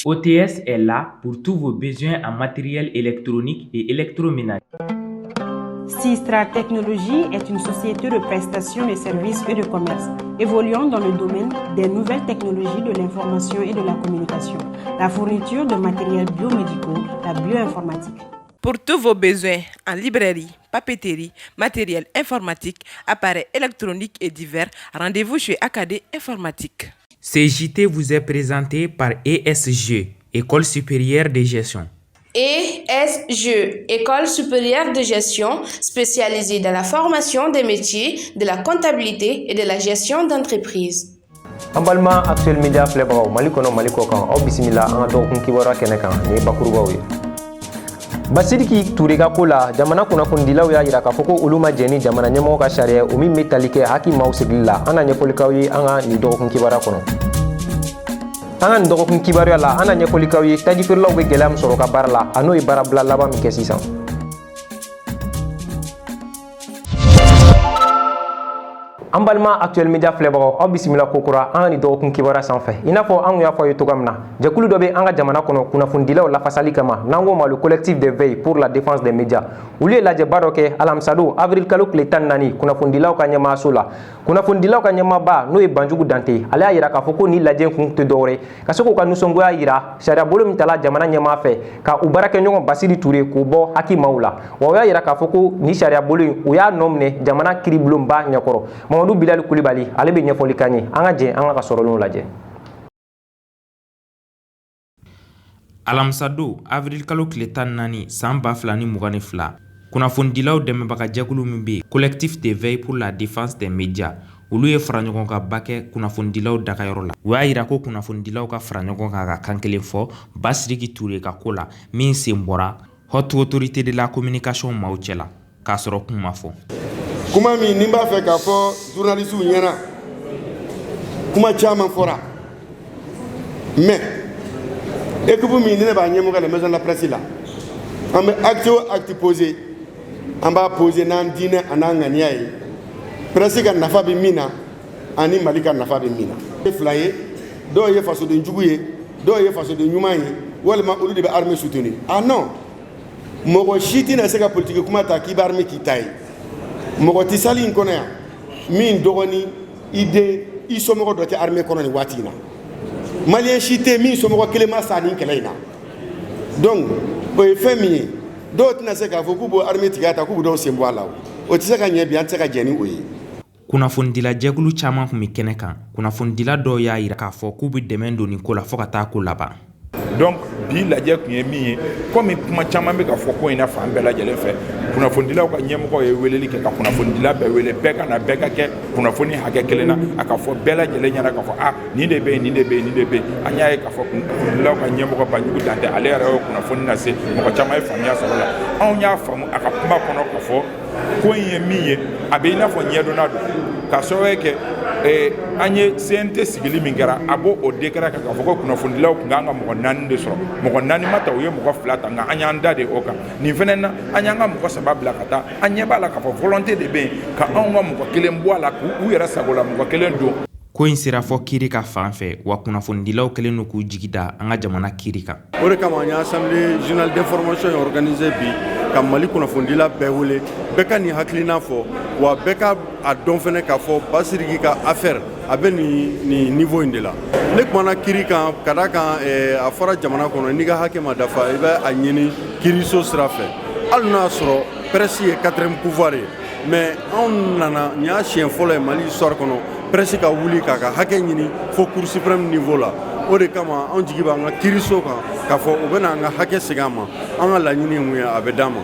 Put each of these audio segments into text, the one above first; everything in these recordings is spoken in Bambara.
OTS est là pour tous vos besoins en matériel électronique et électroménager. Sistra Technologies est une société de prestation de services et de commerce évoluant dans le domaine des nouvelles technologies de l'information et de la communication, la fourniture de matériels biomédicaux, la bioinformatique. Pour tous vos besoins en librairie, papeterie, matériel informatique, appareils électroniques et divers, rendez-vous chez AKD Informatique. Ce JT vous est présenté par ESG, École supérieure de gestion. ESG, École supérieure de gestion spécialisée dans la formation des métiers de la comptabilité et de la gestion d'entreprise. An balima Actuel Media filɛbagaw, Mali kɔnɔ, Mali kɔ kan, aw bisimila an ka dɔgɔkun kibaruya kɛnɛ kan. Nin ye bakurubaw ye. Basiriki Ture ka ko la, jamana kunnafonidilaw y'a yira k'a fɔ ko olu ma jɛn ni jamana ɲɛmɔgɔ ka sariya o min bɛ tali kɛ haki maaw sigili la. An na ɲɛfɔlikaw ye an ka nin dɔgɔkun kibaruya kɔnɔ. An ka nin dɔgɔkun kibaruya la, an na ɲɛfɔlikaw ye tajifeerelaw bɛ gɛlɛya min sɔrɔ ka baara la, a n'o ye baarabila laban min kɛ sisan. An balima Actuel Media filɛbagaw, aw bisimila kokura an ka nin dɔgɔkun kibaruya sanfɛ. I n'a fɔ an kun y'a fɔ aw ye cogoya min na, jɛkulu dɔ bɛ an ka jamana kɔnɔ kunnafonidilaw lafasali kama, n'an k'o ma le Collectif de veille pour la défense des médias. Olu ye lajɛba dɔ kɛ alamisadon, avril kalo tile 14, kunnafonidilaw ka ɲɛmaayaso la. Kunnafonidilaw ka ɲɛmaaba, n'o ye Banjugu Dante, ale y'a yira k'a fɔ ko nin lajɛ kun tɛ dɔwɛrɛ ka se k'u ka nisɔngoya yira sariyabolo min tala jamana ɲɛmaa fɛ ka u baarakɛɲɔgɔn Basiri Ture k'u bɔ haki maaw la. Wa u y'a yira k'a fɔ ko nin sariyabolo in, u y'a nɔ minɛ jamana kiribulonba ɲɛkɔrɔ. Mamadu Bilali Kulibali, ale bɛ ɲɛfɔli k'an ye. An ka jɛ an ka sɔrɔlenw lajɛ. Alamisadon, avril kalo tile 14, san 2022, kunnafonidilaw dɛmɛbagajɛkulu min bɛ yen, Collectif de veille pour la défense des médias, olu ye fara ɲɔgɔnkanba kɛ kunnafonidilaw dagayɔrɔ la. U y'a yira ko kunnafonidilaw ka fara ɲɔgɔn kan ka kan kelen fɔ Basiriki Ture ka ko la, min sen bɔra Haute Autorité de la communication maaw cɛ la k'a sɔrɔ kun ma fɔ. Kuma min ni n b'a fɛ k'a fɔ journalistew ɲɛna, kuma caman fɔra, mais équipe min ni ne b'a ɲɛmɔgɔ la, maison de la presse la, an bɛ acte o acte posé, an b'a posé n'an diinɛ a n'an ŋaniya ye, presse ka nafa bɛ min na ani Mali ka nafa bɛ min na. Fila ye, dɔw ye fasoden jugu ye, dɔw ye fasoden ɲuman ye, walima olu de bɛ armée soutenir. Ah non, mɔgɔ si tɛna se ka politiki kuma ta k'i bɛ armée k'i ta ye. Mɔgɔ tɛ salle in kɔnɔ yan min dɔgɔnin, i den, i somɔgɔ dɔ tɛ armée kɔnɔ nin waati in na. Malien si tɛ min somɔgɔ kelen ma sa nin kɛlɛ in na. Donc o ye fɛn min ye, dɔw tɛna se k'a fɔ k'u b'o armée tigɛ ta k'u bɛ dɔw sen bɔ a la. O tɛ se ka ɲɛ bi, an tɛ se ka jɛn ni o ye. Kunnafonidila jɛkulu caman tun bɛ kɛnɛ kan. Kunnafonidila dɔw y'a jira k'a fɔ k'u bɛ dɛmɛ don nin ko la fo ka taa ko laban. Donc bi lajɛ tun ye min ye, komi kuma caman bɛ ka fɔ ko in na fan bɛɛ lajɛlen fɛ, kunnafonidilaw ka ɲɛmɔgɔ ye weleli kɛ ka kunnafonidila bɛɛ wele, bɛɛ ka na, bɛɛ ka kɛ kunnafoni hakɛ kelen na, a ka fɔ bɛɛ lajɛlen ɲɛna k'a fɔ a nin de bɛ yen, nin de bɛ yen, nin de bɛ yen. An y'a ye k'a fɔ kunnafonidilaw ka ɲɛmɔgɔ Banjugu Dantɛ, ale yɛrɛ y'o kunnafoni lase, mɔgɔ caman ye faamuya sɔrɔ la. Anw y'a faamu a ka kuma kɔnɔ k'a fɔ ko in ye min ye, a bɛ i n'a fɔ ɲɛdɔnna don, ka sababu kɛ an ye CNT sigili min kɛra, a b'o o décret kan k'a fɔ ko kunnafonidilaw tun kan ka mɔgɔ 4 de sɔrɔ. Mɔgɔ 4 ma ta, u ye mɔgɔ 2 ta, nka an y'an da de o kan. Nin fɛnɛ na, an y'an ka mɔgɔ 3 bila ka taa. An ɲɛ b'a la k'a fɔ volonté de bɛ yen ka anw ka mɔgɔ kelen bɔ a la, k'u yɛrɛ sago la mɔgɔ kelen don. Ko in sera fɔ kiiri ka fan fɛ wa, kunnafonidilaw kɛlen don k'u jigi da an ka jamana kiiri kan. O de kama an ye assemblée générale d'information in organisé bi ka Mali kunnafonidila bɛɛ wele, bɛɛ ka nin hakilina fɔ, wa bɛɛ ka a dɔn fɛnɛ k'a fɔ Basiriki ka affaire a bɛ nin niveau in de la. Ne kumana kiiri kan ka da kan, a fɔra jamana kɔnɔ, n'i ka hakɛ ma dafa, i bɛ a ɲini kiiriso sira fɛ, hali n'o y'a sɔrɔ presse ye quatrième pouvoir ye. Mais anw nana, nin y'a siɲɛ fɔlɔ ye Mali histoire kɔnɔ, presse ka wuli k'a ka hakɛ ɲini fo cour suprême niveau la. O de kama anw jigi b'an ka kiiriso kan k'a fɔ u bɛna an ka hakɛ segin an ma. An ka laɲini ye mun ye, a bɛ d'an ma.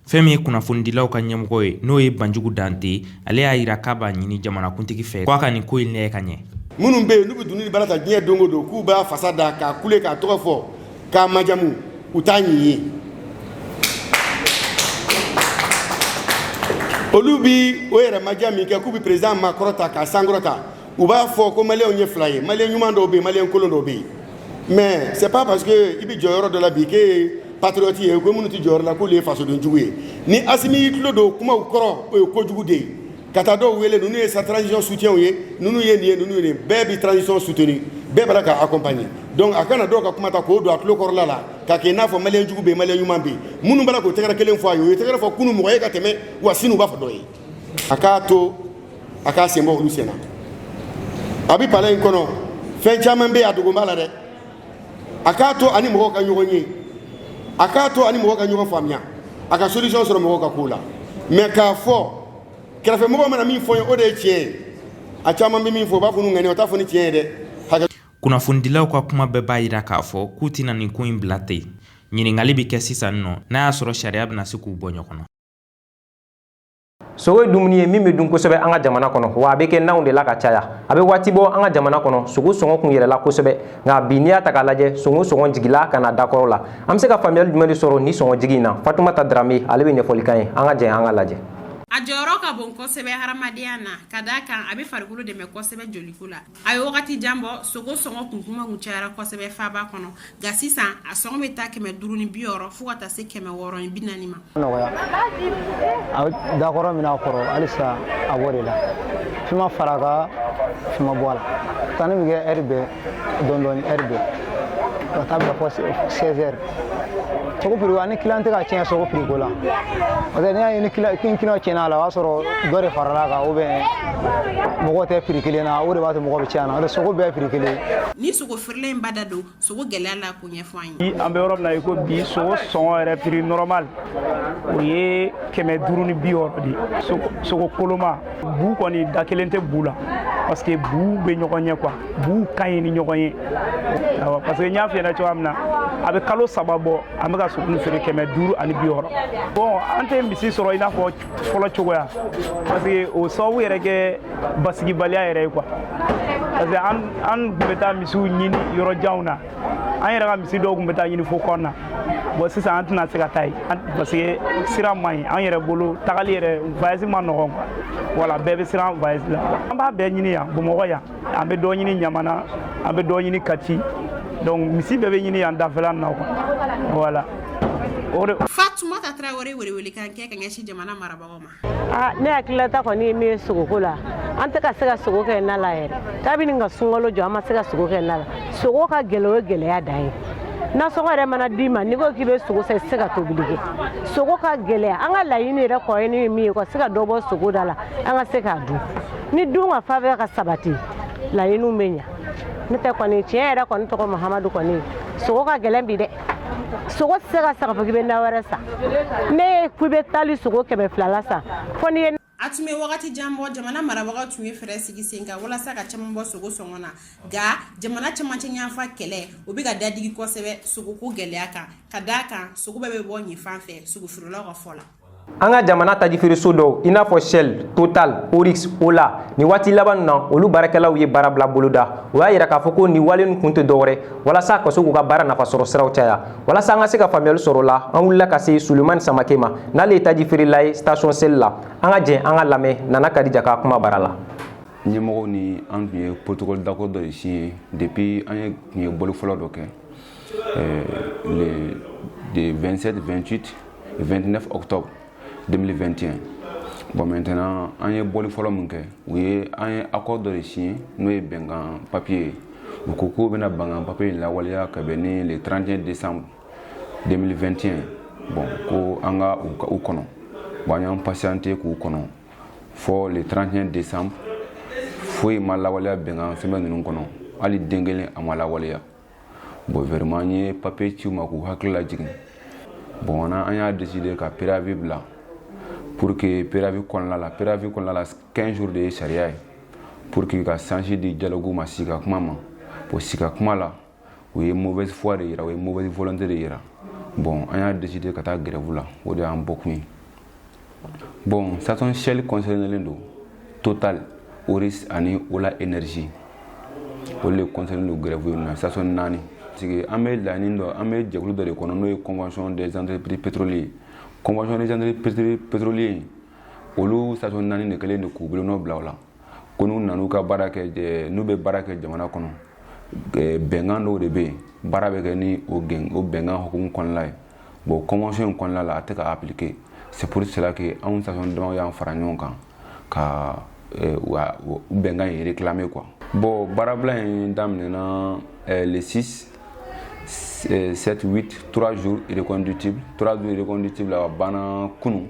Fɛn min ye kunnafonidilaw ka ɲɛmɔgɔ ye, n'o ye Banjugu Dante, ale y'a yira k'a b'a ɲini jamanakuntigi fɛ k'a ka nin ko in lajɛ ka ɲɛ. Minnu bɛ yen n'u bɛ dunun ni bala ta diɲɛ don o don, k'u b'a fasa da k'a kule, k'a tɔgɔ fɔ, k'a majamu, u t'a ɲin ye. Olu bi o yɛrɛ maja min kɛ k'u bɛ président makɔrɔta k'a sankɔrɔta, u b'a fɔ ko maliyɛnw ye fila ye, maliyɛn ɲuman dɔw bɛ yen, maliyɛn kolon dɔw bɛ yen. Mais c'est pas parce que i bɛ jɔyɔrɔ dɔ la bi k'e ye patriote ye, ko minnu tɛ jɔyɔrɔ la k'olu ye fasoden jugu ye. Ni Asimi y'i tulo don kumaw kɔrɔ, o ye kojugu de ye. Ka taa dɔw wele, ninnu ye sa transition soutien ye, ninnu ye nin ye, ninnu ye nin, bɛɛ bɛ transition soutenir, Bɛɛ b'a la k'a accompagner. Donc a kana dɔw ka kuma ta k'o don a tulo kɔrɔla la k'a kɛ i n'a fɔ maliyɛn jugu bɛ yen, maliyɛn ɲuman bɛ yen. Minnu b'a la k'o tɛgɛrɛ kelen fɔ a ye, o ye tɛgɛrɛ fɔ kunun mɔgɔ ye ka tɛmɛ wa, sini u b'a fɔ dɔ ye. A k'a to a k'a sen bɔ olu sen na. A bɛ palais in kɔnɔ, fɛn caman bɛ yen, a dogo b'a la dɛ. A k'a to ani mɔgɔw ka ɲɔgɔn ye, a k'a to ani mɔgɔw ka ɲɔgɔn faamuya, a ka solution sɔrɔ mɔgɔw ka ko la. Mais k'a fɔ kɛrɛfɛmɔgɔw mana min fɔ n ye, o de ye tiɲɛ ye, a caman bɛ min fɔ, u b'a fɔ n'u ŋaniya, u t'a fɔ ni tiɲɛ ye dɛ. Kunnafonidilaw ka kuma bɛɛ b'a jira k'a fɔ k'u tɛna nin ko in bila ten. Ɲininkali bɛ kɛ sisan nɔ, n'a y'a sɔrɔ sariya bɛna se k'u bɔ ɲɔgɔn na. Sogo ye dumuni ye min bɛ dun kosɛbɛ an ka jamana kɔnɔ, wa a bɛ kɛ nanw de la ka caya. A bɛ waati bɔ, an ka jamana kɔnɔ, sogo sɔngɔ kun yɛlɛla kosɛbɛ, nka bi, n'i y'a ta k'a lajɛ, sogo sɔngɔ jigila ka na dakɔrɔ la. An bɛ se ka faamuyali jumɛn de sɔrɔ ni sɔngɔ jigin in na? Fatumata Darame, ale bɛ ɲɛfɔli kan ye. An ka jɛ an ka lajɛ. A jɔyɔrɔ ka bon kosɛbɛ hadamadenya na, ka d'a kan a bɛ farikolo dɛmɛ kosɛbɛ joliko la. A ye wagati jan bɔ, sogo sɔngɔ kun kuma kun cayara kosɛbɛ faaba kɔnɔ, nka sisan a sɔngɔ bɛ taa 560 fo ka taa se 640 ma. Nɔgɔya a dakɔrɔ min a kɔrɔ, halisa a b'o de la. Fɛn ma fara a kan, fɛn ma bɔ a la. Sanni bɛ kɛ ɛri bɛɛ dɔɔni dɔɔni, ɛri bɛɛ ka taa bila fɔ 16 heures. Sogo prix, ani client tɛ ka tiɲɛ sogo prix ko la, parce que n'i y'a ye ni client tiɲɛna a la, o y'a sɔrɔ dɔ de farala a kan ou bien mɔgɔw tɛ prix kelen na. O de b'a to mɔgɔ bɛ caya na. O de sogo bɛɛ ye prix kelen ye. Ni sogo feerela in ba da don sogo gɛlɛya la, k'o ɲɛfɔ an ye. An bɛ yɔrɔ min na i ko bi, sogo sɔngɔ yɛrɛ, prix normal, o ye 560 de ye. Sogo koloma bu kɔni, da kelen tɛ bu la, parce que bu bɛ ɲɔgɔn ɲɛ quoi, bu ka ɲi ni ɲɔgɔn ye. Awɔ, parce que n y'a f'i ɲɛna cogoya min na, a bɛ kalo 3 bɔ, an bɛ ka sogo nin feere 560. Bon, an tɛ misi sɔrɔ i n'a fɔ fɔlɔ cogoya, parce que o sababu yɛrɛ kɛ basigibaliya yɛrɛ ye quoi, parce que an tun bɛ taa misiw ɲini yɔrɔ janw na. An yɛrɛ ka misi dɔw tun bɛ taa ɲini fo kɔnɔ na. Bon, sisan an tɛna se ka taa yen, parce que sira man ɲi an yɛrɛ bolo, tagali yɛrɛ, voyage ma nɔgɔn quoi. Voilà, bɛɛ bɛ siran voyage la. An b'a bɛɛ ɲini yan Bamakɔ yan, an bɛ dɔ ɲini Ɲamana, an bɛ dɔ ɲini Kati. Donc misi bɛɛ bɛ ɲini yan dafɛla na quoi, voilà, o de. Fatumata Tarawele, welewelekan kɛ ka ɲɛsin jamana marabagaw ma. Aa, ne hakililata kɔni ye min ye sogoko la, an tɛ ka se ka sogo kɛ na la yɛrɛ. Kabini ka sunkalo jɔ, an ma se ka sogo kɛ na la. Sogo ka gɛlɛ, o ye gɛlɛya dan ye. Nasɔngɔ yɛrɛ mana d'i ma, n'i ko k'i bɛ sogo san, i tɛ se ka tobili kɛ. Sogo ka gɛlɛya. An ka laɲini yɛrɛ kɔ ye min ye, ka se ka dɔ bɔ sogo da la, an ka se k'a dun. Ni dun ka fa bɛ ka sabati, laɲiniw bɛ ɲa. Ne tɛ kɔni, tiɲɛ yɛrɛ kɔni tɔgɔ Mahamadu kɔni, sogo ka gɛlɛn bi dɛ. Sogo tɛ se ka san k'a fɔ k'i bɛ na wɛrɛ san. Ne k'i bɛ taali sogo 200 la san, fo n'i ye. A tun bɛ wagati jan bɔ, jamana marabagaw tun ye fɛɛrɛ sigi sen kan walasa ka caman bɔ sogo sɔngɔ na, nka jamana camancɛ yanfan kɛlɛ, o bɛ ka dadigi kosɛbɛ sogoko gɛlɛya kan, ka d'a kan sogo bɛɛ bɛ bɔ yen fan fɛ, sogo feerelaw ka fɔ la. An ka jamana tajifeereso dɔw, i n'a fɔ Shell, Total, Oryx, Ola, ni waati laban na, olu baarakɛlaw ye baara bila boloda. O y'a yira k'a fɔ ko nin wale nin kun tɛ dɔwɛrɛ walasa ka se k'u ka baara nafa sɔrɔ siraw caya. Walasa an ka se ka faamuyali sɔrɔ la, an wulila ka se Sulemani Samake ma, n'ale ye tajifeerela ye station Shell la. An ka jɛ an ka lamɛn Nana Kadija ka kuma bara la. Ɲɛmɔgɔw ni an tun ye protocole d'accord dɔ de signé depuis an ye tun ye bɔli fɔlɔ dɔ kɛ le de 27, 28, 29 octobre 2021. Bon, maintenant, an ye bɔli fɔlɔ min kɛ, u ye an ye accord dɔ de signé, n'o ye bɛnkan papier ye. U ko k'u bɛna bɛnkan papier in lawaleya ka bɛn ni le 31 décembre 2021. Bon, ko an ka u kɔnɔ. Bon, an y'an patienté k'u kɔnɔ fɔ le 31 décembre, foyi ma lawaleya bɛnkan sɛbɛn ninnu kɔnɔ, hali den kelen a ma lawaleya. Bon, vraiment, an ye papier ci u ma k'u hakili lajigin. Bon, an y'a décidé ka préavis bila pour que préavis kɔnɔna la, 15 jours de ye sariya ye pour que ka chance di dialogue ma, sigi ka kuma ma. Bon, sigi ka kuma la, u ye mauvaise foi de yira, u ye mauvaise volonté de yira. Bon, an y'a décidé ka taa grève la, o de y'an bɔkun ye. Bon, station Shell concerné don, Total, Oryx ani Ola Énergie, olu de concerné don grève in na, station naani. Parce que an bɛ laɲini dɔ, an bɛ jɛkulu dɔ de kɔnɔ, n'o ye Convention des entreprises pétrolières. Convention des entreprises pétrolières, olu station naani de kɛlen don k'u bolonɔ bila o la, ko n'u nan'u ka baara kɛ, n'u bɛ baara kɛ jamana kɔnɔ, bɛnkan dɔw de bɛ yen, baara bɛ kɛ ni o gɛn o bɛnkan hukumu kɔnɔna ye. Bon, convention in kɔnɔna la, a tɛ ka appliquer. C'est pour cela que anw station damaw y'an fara ɲɔgɔn kan ka bɛnkan in réclamer quoi. Bon, baarabila in daminɛna le 6, 7, 8, 3 jours irreconductible, 3 jours irreconductible, a banna kunun,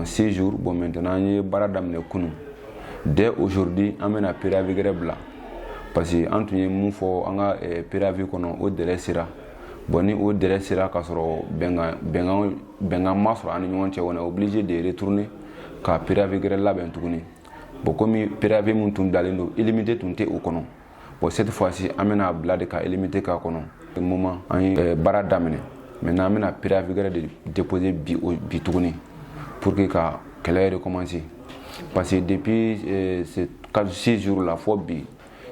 6 jours. Bon, maintenant an ye baara daminɛ kunun. Dès aujourd'hui an bɛna préavis gɛrɛ bila, parce que an tun ye mun fɔ an ka préavis kɔnɔ, o délai sera. Bon, ni o délai sera k'a sɔrɔ bɛnkan bɛnkan bɛnkan ma sɔrɔ an ni ɲɔgɔn cɛ, on est obligé de retourner ka préavis gɛrɛ labɛn tuguni. Bon, komi préavis mun tun bilalen don, illimité tun tɛ o kɔnɔ. Bon, cette fois-ci an bɛna bila de ka illimité k'a kɔnɔ. Moment an ye baara daminɛ, maintenant an bɛna préavis gɛrɛ de déposer bi bi tuguni pour que ka kɛlɛ recommencer, parce que depuis ces 4 6 jours là fɔ bi,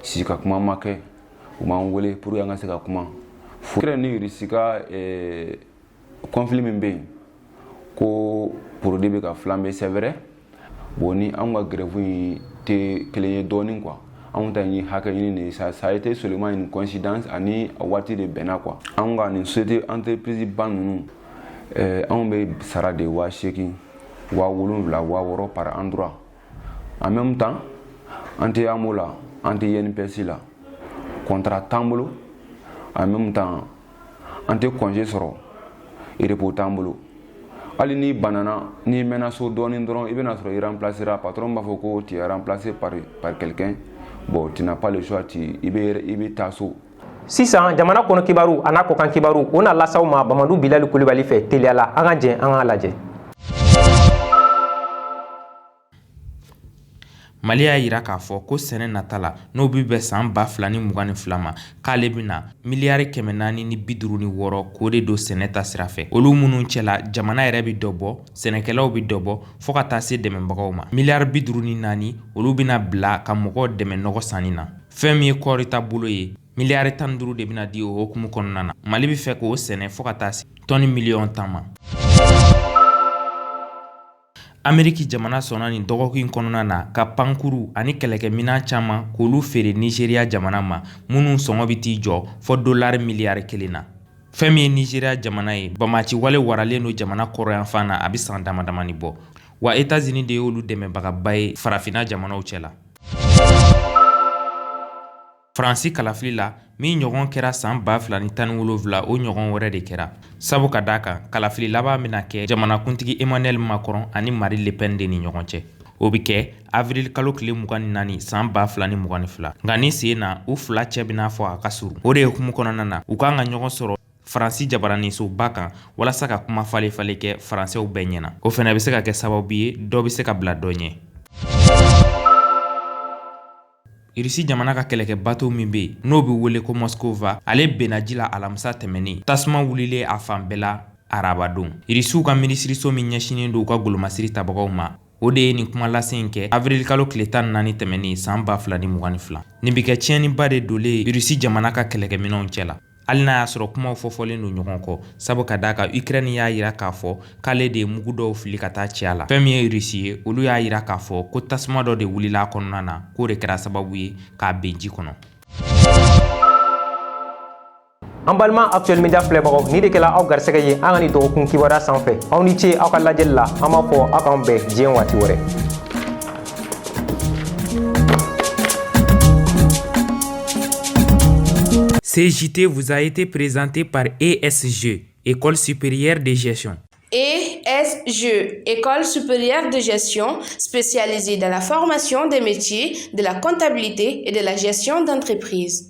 si ka kuma ma kɛ, u m'an wele pour que an ka se ka kuma. Ukraine ni Russie ka conflit min bɛ yen, ko produit bɛ ka flamber, c'est vrai. Bon, ni anw ka grève in tɛ kelen ye dɔɔnin quoi. Anw ta ye hakɛ ɲini de ye. Ça a été seulement une coïncidence ani waati de bɛnna quoi. Anw ka nin société entreprise ba ninnu, anw bɛ sara de 8000, 7000, 6000 par endroit. En même temps an tɛ AMO la, an tɛ INPS la, contrat t'an bolo. En même temps an tɛ congé sɔrɔ, repos t'an bolo. Hali n'i banana, n'i mɛnna so dɔɔnin dɔrɔn, i bɛna sɔrɔ i remplacera. Patron b'a fɔ ko tu es remplacé par quelqu'un. Bon, tu n'as pas le choix, tu i bɛ taa so. Sisan jamana kɔnɔ kibaru a n'a kɔkan kibaru, o na lasaw ma Bamadu Bilali Kulibali fɛ teliya la. An ka jɛ an k'a lajɛ. Mali y'a yira k'a fɔ ko sɛnɛ nata la, n'o bɛ bɛn san 2022 ma, k'ale bɛna miliyari 456 k'o de don sɛnɛ ta sira fɛ. Olu minnu cɛla, jamana yɛrɛ bɛ dɔ bɔ, sɛnɛkɛlaw bɛ dɔ bɔ, fɔɔ ka taa se dɛmɛbagaw ma. Miliyari 54, olu bɛna bila ka mɔgɔw dɛmɛ nɔgɔ sanni na. Fɛn min ye kɔɔri ta bolo ye, miliyari 15 de bɛna di o hukumu kɔnɔna na. Mali bɛ fɛ k'o sɛnɛ fɔɔ ka taa se tɔni miliyɔn 10 ma. Ameriki jamana sɔnna nin dɔgɔkun in kɔnɔna na ka pankuru ani kɛlɛkɛminan caman k'olu feere Nizeriya jamana ma, minnu sɔngɔ bɛ t'i jɔ fɔ dolari miliyari 1 na. Fɛn min ye Nizeriya jamana ye, bamaci wale waralen don jamana kɔrɔyanfan na a bɛ san dama damani bɔ, wa Etazini de y'olu dɛmɛbagaba ye farafinna jamanaw cɛ la. Faransi kalafili la, min ɲɔgɔn kɛra san 2017, o ɲɔgɔn wɛrɛ de kɛra, sabu ka d'a kan kalafili laban bɛna kɛ jamanakuntigi Emmanuel Macron ani Marine Le Pen de ni ɲɔgɔn cɛ. O bɛ kɛ avril kalo tile 24 san 2022. Nka ni sen na, u fila cɛ bɛna fɔ a ka surun. O de hukumu kɔnɔna na, u kan ka ɲɔgɔn sɔrɔ Faransi jabaraninsoba kan walasa ka kuma falen falen kɛ Faransɛw bɛɛ ɲɛna. O fana bɛ se ka kɛ sababu ye dɔ bɛ se ka bila dɔ ɲɛ. Irisi jamana ka kɛlɛkɛ bato min bɛ yen, n'o bɛ wele ko Moskova, ale benna ji la alamisa tɛmɛnen, tasuma wulilen a fan bɛɛ la arabadon. Irisiw ka minisiriso min ɲɛsinnen don u ka golomasiri tabagaw ma, o de ye nin kuma lase in kɛ avril kalo tile 14 tɛmɛnen san 2022. Nin bɛ kɛ tiɲɛniba de donlen Irisi jamana ka kɛlɛkɛminɛnw cɛ la, hali n'a y'a sɔrɔ kumaw fɔfɔlen don ɲɔgɔn kɔ, sabu ka d'a kan Ukraine y'a yira k'a fɔ k'ale de ye mugu dɔw fili ka taa ci a la. Fɛn min ye Russie ye, olu y'a yira k'a fɔ ko tasuma dɔ de wulila a kɔnɔna na, k'o de kɛra sababu ye k'a ben ji kɔnɔ. An balima Actuel Media filɛbagaw, ni de kɛla aw garisɛgɛ ye an ka nin dɔgɔkun kibaruya sanfɛ. Aw ni ce aw ka lajɛli la. An b'a fɔ aw k'an bɛn diɲɛ waati wɛrɛ. Ce JT vous a été présenté par ESG, École supérieure de gestion. ESG, École supérieure de gestion spécialisée dans la formation des métiers de la comptabilité et de la gestion d'entreprise.